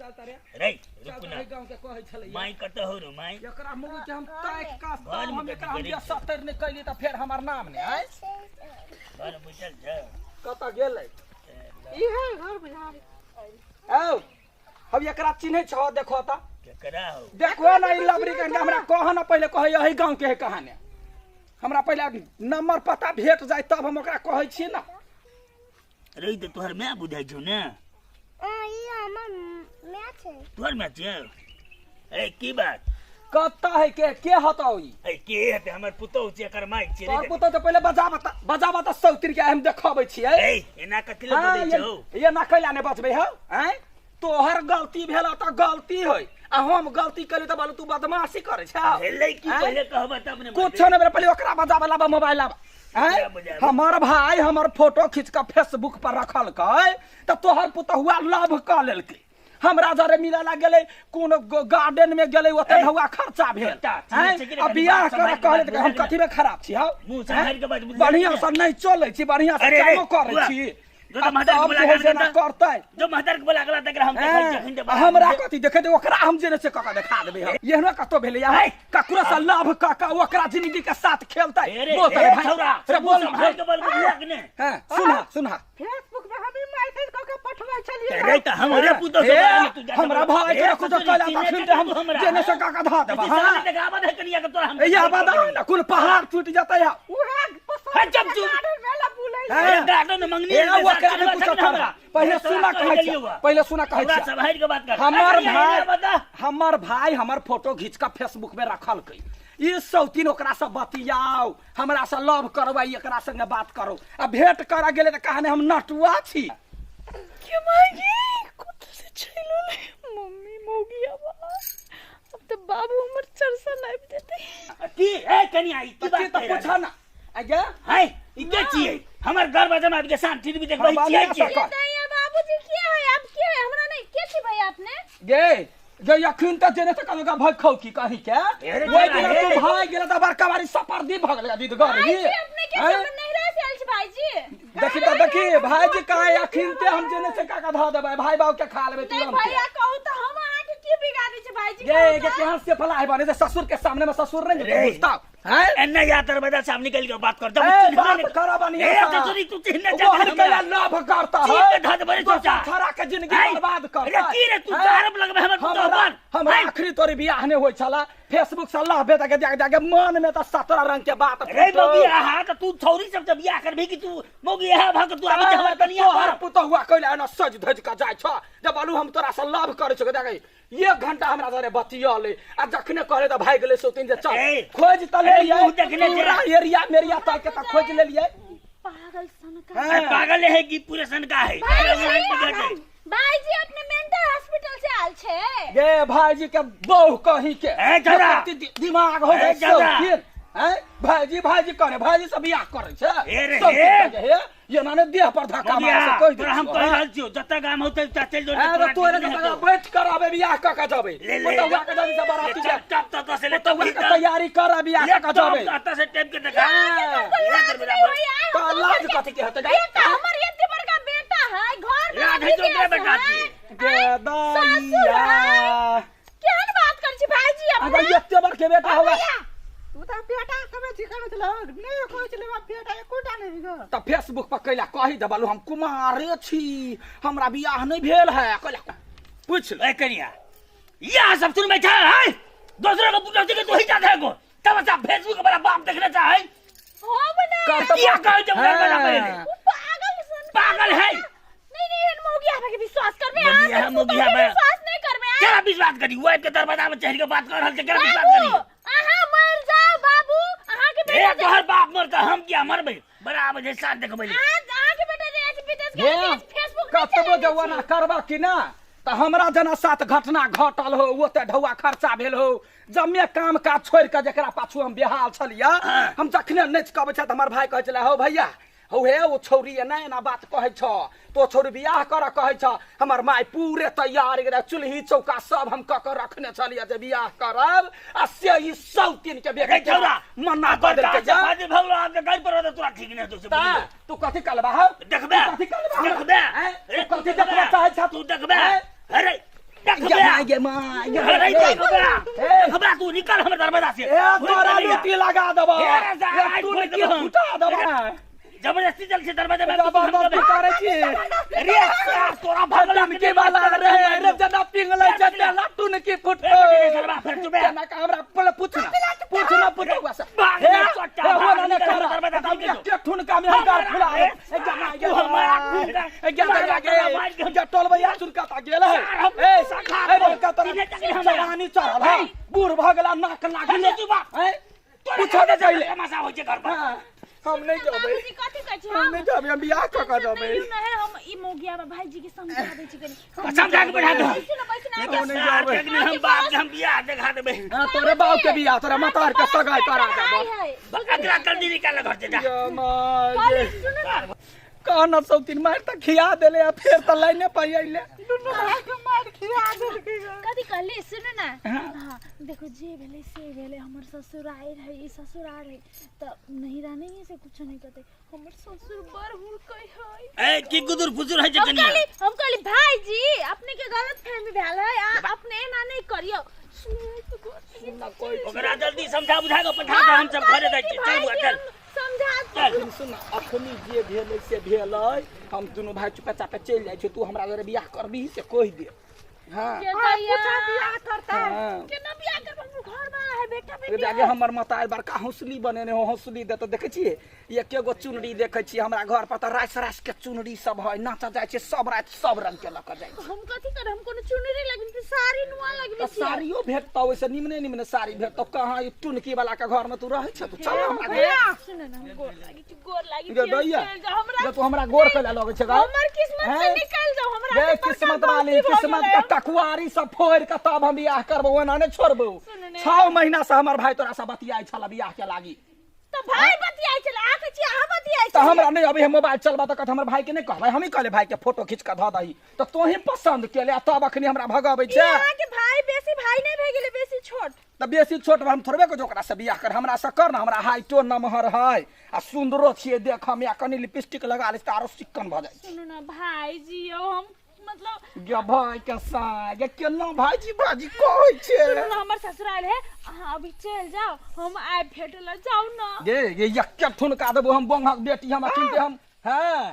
चल तरे। रे चल रुक तऽ ना। एहि गाँव के कहै छलैया। माई कतऽ हो रे माई? एकरा मुँह के हम ताकि कऽ घर तब मे हम कथी एकरा हम करै छै? बेसतर नहि कैली तऽ फेर हमर नाम नहि आय। घर बुझल छ? कतऽ गेलै? ई है घर बुझा। औ हम एकरा चिन्है छह? देखो तऽ। केकरा हो? देखो ना, ई लबरी के हमरा कह ना पहिले, कहै एहि गाँव के है कहाने। हमरा पहिले नंबर पता भेट जाय तब हम ओकरा कहै छियै ना। रे ई तऽ तोहर माय बुझाइ छौ ने? ई हमर माय छै। तोहर माय छै? ए की बात? कतऽ है के हतौ ई? ए के हेतै, हमर पुतोहु छै, एकर माय छै। तोहर पुतहु तऽ पहिले बजाबऽ तऽ, बजाबऽ तऽ सौतिन के हम देखबै छियै। ए एना कथी लए हाँ, बजै छौ? ये ना कैला नहि बचबै हौ? आँय, तोहर गलती भेल तऽ गलती होइ आ हम गलती केली तऽ बोलू तू बदमाशी करै छौ। भेलै की? आँय? पहिले कहबऽ तब ने। कुछो नहि भेलै, पहिले ओकरा बजाबऽ, लाबऽ मोबाइल लाबऽ। आँय? ओकरा बजाबऽ। हमर भाय हमर फोटो खींच कऽ फेसबुक पर रखलकै तऽ तोहर पुतहुआ लव कऽ लेलकै। हमरा जरे मिले ला गेलै, कोनो गार्डन में गेलै, ओते ढौआ खर्चा भेल। बेटा, आँय? चिन्है छै कि आ नहि? बियाह बात करऽ सम्हारि के कहले बात तऽ हम बुझलियै। कथी में खराब छी हौ? मुँह सम्हारि के बात बुझलियै। बढ़िया से नहि चलै छी, बढ़िया से अरे रे, कामो करै बुआ, छी। जो तऽ आ महतारी के तब बोला जे है के से ना आनतै। करतै। जो महतारी के बोला के लातै, एकरा हम देखै छियै एखन जे आ हमरा कथी देखे दे, ओकरा हम जे से कऽ के देखा देबै। हम एहनो कतौ भेलै यहाँ ककरो से लव कऽ के ओकरा जिंदगी के साथ खेलतै? ए रे, बोल ए तरे भाई। छौरा, रे बोल। सम्हारि के बोल, बुझलियै कि नहि? हाँ, सुनहा सुनहा। फेसबुक पे हम ई मैसेज कऽ के पठबै छलियै। रे तऽ हमरे पुतोहु से ए, बारे में तू जा हमरा भाई के ए, रखो तो ससुरी, कैला चिन्है तखन छै हम तू हमरा, जेने से कऽ के धऽ देबै। ई हाँ। सामने देखाबऽ दे कनिया के तोरा हम। ए, या बता ना, कुल पहाड़ टूट जेतै यहाँ। उहे पसंद हे, चुप, चुप। गार्डन मेला बुलै। हाँ। ए, गार्डन में मंगनी ए, है, ओकरा नहि चिन्है पूछऽ छै हमरा। हमरा। पहिले ए, तोरा सुना कहि कहै देलियौ छियै, बा। पहिले सुना कहै हमरा छियै। सम्हारि के बात कर। हमर ए, कनिया, भाई एना बता। हमर भाई हमर फोटो घींच कऽ फेसबुक में रखलकै। ई सौतीन ओकरा से बतियाओ, हमरा से लव करबै, एकरा संगे बात करो आ भेंट करऽ गेलै तऽ कहने हम नटुआ छी। के मागी कत से चलि एलै मम्मी मौगी? अब अब तऽ बाबू हमर चरसा लाबि देतै। की ए कनिया, ई की तऽ बात की तऽ कहि रहल पूछऽ ना आगे। है, ई के छियै? हमर घर बजम आबि के शांति भी देखबै हाँ, छियै बाबू के? सकर। नहीं बाबूजी, के है? अब के है? हमरा नहीं के छी भैया अपने। गे गे, अखन तऽ जेने से कहलक भग खौ की कहीं के। अरे ओहि दिना हे। तू भाग गेल तऽ बड़का बारी सपर्दी भऽ गेल दीद घर भाईजी अपने के आँय? समझ नहीं रहे से आयल छी भाईजी। देखी तऽ देखी, भाईजी कहे अखन ते हम जेने से काका धऽ देबै, भाई बाबू के खा लेबै नहीं तुरंत। भैया, कहू तऽ हम अहाँके की बिगाड़ी छी भाईजी? गे कहू गे तऽ। केहन से फला है बने से ससुर के सामने में ससुर नहीं रे। बुझता हैं? एन्ने या दरवाजा से हम निकल के बात कर ए, बात करऽ बढ़िया ए सा। ससुरी, तू चिन्हने वो जा हर कैला लाभ करता चीर है के धऽ देबै रे दोसर चचा। छोरा के जिंदगी ऐ, बर्बाद करता। अरे की रे, तू ऐ, दारब लगबै हमर पुतोहु हमरा पर? हमरा ऐ। आखिरी तोरी बियाह नहि होइ छला, फेसबुक से लह बेटा के जाके जाके मन में तऽ 17 रंग के बात रे फूटल। मौगी आहा तऽ तू छौरी सब से बियाह करबही कि तू मौगी आहा भऽ के तू आबै छै हमर कनिया तोहर पर? पुतहुआ कैला एना सज धज के जाइ छ? जब बालू हम तोरा से लव करै छौ, देख एक घंटा हमरा साथे बतियले आ जखने कहले तऽ भागि गेलै सौतीन जे चल ए, खोज तऽ ए, लेलियै। मुँह देखने छै। पूरा एरिया मेरिया ताकि के तऽ खोज लेलियै। पागल सन का। हाँ। अरे पागल है कि पूरे सन का है? भाईजी, भाईजी अपने मेंटल हॉस्पिटल से आयल छै। गे भाईजी के बहु कहीं के ए, दादा। दिमाग हो ए, गए दादा। सौतीन। हैं भाईजी भाईजी करे, भाईजी से बियाह करे छै ए रे, सौतीन हे। के हे ये ना देह पर धक्का मौगिया, मारे से कहि तोरा हम दै कहि रहल छियौ, जतऽ गाम होतै ततऽ चलि जो। हैं, तोरा तोरे ठीक नहि जतऽ हेतौ। बैठ कर आबे बियाह कऽ के जबै। ले, ले, पुतहुआ के जल्दी से बराती ले, जा। टप टप तोता से ले, पुतहुआ के टप तैयारी कर बियाह ले, कऽ के टप जबै। तोता से टेप के देखा। हाँ। ले, लाज दरवाजा नहीं पर। होइया, तऽ हम लाज दोसर के- कथी के हेतै? बेटा हमर एते बड़का बेटा है, घर में लाज अभी है तो ओकरा देश बेटा है, के। गे सासुर है। दैया केहन बात करै छी भाईजी अगर अपने? एते बड़के बेटा होगा भैया, तू तऽ बेटा के बेची करै छलौ, नहि कहै छलै बाप बेटा एकोटा नहि गो। तऽ फेसबुक पर कैला कहि देबलू हम कुमारे छी, हमरा बियाह नहि भेल है, कैला पूछ ले। ए कनिया, यह सब सुनबै छै है दोसरो के पुतोहु के तू ही जाते है को तब अच्छा फेसबुक बड़ा बाप देखने चाहे। हम नहि। कर किया कहै छै ओकरा बड़ा पहिले? हाँ। ओ पागल सन का। पागल है। नहीं नहीं, एहन मौगिया के विश्वास करबे मौगिया, अहाँ? मौगिया के बा। विश्वास नहीं करबे अहाँ? केना विश्वास करी? वो के दरवाजा में चढ़ के बात कर रहल छै, केना विश्वास बाबू करी? अहाँ मर जाओ बाबू, अहाँ के ए बेटा जे- तोहर बाप मरता, हम किया मरबै? बड़ा आबै छै साथ देखबै ले। अहाँ अहाँ के बेटा जे अछि विदेश हे, गेल अछि, फेसबुक नहि कतबो चलेने जवाना छी। करबा कि ना तऽ हमरा जेना साथ घटना घटल हो, ओते ढौआ खर्चा भेल हो, जम्मे काम काज छोड़ि कऽ जकरा पाछू हम बेहाल छलियै। हम जखने नचि कऽ अबै छल तऽ हमर भाय कहै छलै, हौ भैया हौ हे, ओ छौरी एना एना बात कहै छ, तो छौरी बियाह करऽ कहै छ। हमर माय पूरे तैयार रहे, चूल्ही चौका सब हम कऽ कऽ रखने छलियै जे बियाह करब आ से ई सौतीन के रे बेटी छौरा, मना कऽ देलकै। जा फाजिल भऽ गेलौ, आब जे गाड़ी पर रहतौ, तोरा ठीक नहि हेतौ से ता बुझि तू कथी कहलबा हौ? देखबे। तू कथी कहलबा हौ? देखबे। आँय? अरे तू कथी देखबा चाहै छह? तू देखबे। आँय? अरे देखबे। माय गे माय गे अरे नहीं ए, देखबरा ए। देखबरा तू निकल हमर दरवाजा से ए तोरा लूटी लगा देबो ए, ए, तू खोल की देबो। फुटा देबो जबरदस्ती चल से दरवाजा में जबरदस्ती करै छी अरे सार तोरा भगला टुनकी वाला रे रे जना पिंगलै छै तेला टुनकी फुटतै सरबा फेर चुपे केना का हमरा पहिले पूछना पूछना पूछुआ से भाग हे, ना, चोटा, हे, भाग, होना ने निकल, करा। दरवाजा खोल के के ठुनका में हम गार फुला ए, ए जना गे तू हमारा ठुनका, ए गे गे गे गे टोलबैया चुनका ता गेल है ए शाखा, ए बड़का तोरा सीधे चल हमरा। जवानी चढ़ल है बूढ़ भऽ गेला नाक लागल हे, चुप। हैं पूछो ने जाइले तमाशा होइ छै घर पर हाँ, हम नहीं जेबै बाबूजी कथी कहै छी हम नहीं जेबै हम बियाह कऽ कऽ जेबै नहीं हम ई मौगिया बा भाईजी के समझा दै छी कनी समझा के बैठा दो बैसू ना बैसू ना हम नहीं सार जेबै के अग्नि हम बाप के हम बियाह देखा देबै हाँ, तोरे बाप के बियाह तोरा मतार के सगाई करा देबो एकरा जल्दी निकाल घर से जा गे माय गे। सुन ना कहना सौतीन मारि तऽ खिया देले आ फेर तऽ लाइने पर अइले दुनू भाई के मार खिया देलकै गे। कथी कहली सुन ना हाँ देखो जे भेलै से भेलै हमर ससुराल है ई ससुराल है तऽ नहिरा नहीं से कुछ नहीं कहते हमर ससुर बड़ हुड़कै है ए की गुदुर फुजुर है हम जकनिया कहली हम कहली भाईजी अपने के गलत फहमी भेल है आ अपने एना नहीं करियो सुन तो गोर ओकरा जल्दी समझा बुझा के पठा दे हम सब घरे जाइ छी चल बुआ चल समझा चल सुन अखनी जे भेलै से भेलै हम दुनू भाई चुपे चापे चलि जाइ छी तू हमरा जरे बियाह करबही से कहि दे हाँ के हाँ, दैया पूछा बियाह करता है हाँ केना बियाह करब हमर घर वाला है बेटा रे बेटी जाके हमर मतार बड़का हौसली बनेने हो हौसली दे तऽ देखै छियै एके गो चुनरी देखै छियै हमरा घर पर तऽ रासि रासि के चुनरी सब है नाचऽ जाइ छै सब राति सब रंग के लऽ कऽ जाइ छै हम कथी करब हम कोनो चुनरी लगबी छी साड़ी नुआ लगबी तऽ छी साड़ियो भेटतौ ओहिसँ निमने निमने साड़ी भेटतौ कहाँ ई टुनकी वाला के घर में तू रहै छ तू चल हमरा घर सुन ना हम गोर लागी छी गोर लागी गे छी दैया चल जाओ हमरा गे तू हमरा गोर कैला लगै छै गा हमर किस्मत से हैं? निकल जाओ हमरा गे से बड़का किस्मत वाली गलती भऽ किस्मत गेलै। के टकुआरी सब फोड़ि के तब हम बियाह करबौ ओना नहि छोड़बौ सुन ने। 6 महीना से हमर भाई तोरा से बतियाइ छल बियाह के लागी तऽ भाई बतियाइ छलै अहाँ कहै छी अहाँ बतियाइ तऽ छलै हमरा नहि अभी हम मोबाइल चलबा तऽ कहत हमर भाई के नहि कहबै हमही कहले भाई के फोटो खींच के धऽ दही तऽ तोही पसंद केले आ तब अखनी हमरा भगबै ई छै अहाँके भाई बेसी भाई नहि भए गेलै बेसी छोट तऽ बेसी छोट हम थोड़बे को ओकरा से बियाह कर हमरा से कर ना हमरा हाइटो नमहर है आ सुन्दरो छियै देखऽ मे आ कनि लिपस्टिक लगा ले तऽ आरो चिक्कन भऽ जाइ सुनू ना भाईजी यौ हम मतलब गे भाई के साँय गे केना भाईजी भाईजी कहै छै सुनू ना हमर ससुराल है अहाँ अभी चलि जाओ हम आबि भेटै लए जाउ ना गे गे यक्के ठुनका देबो हम बोंगक बेटी हम अखन हम हाँ हाँ।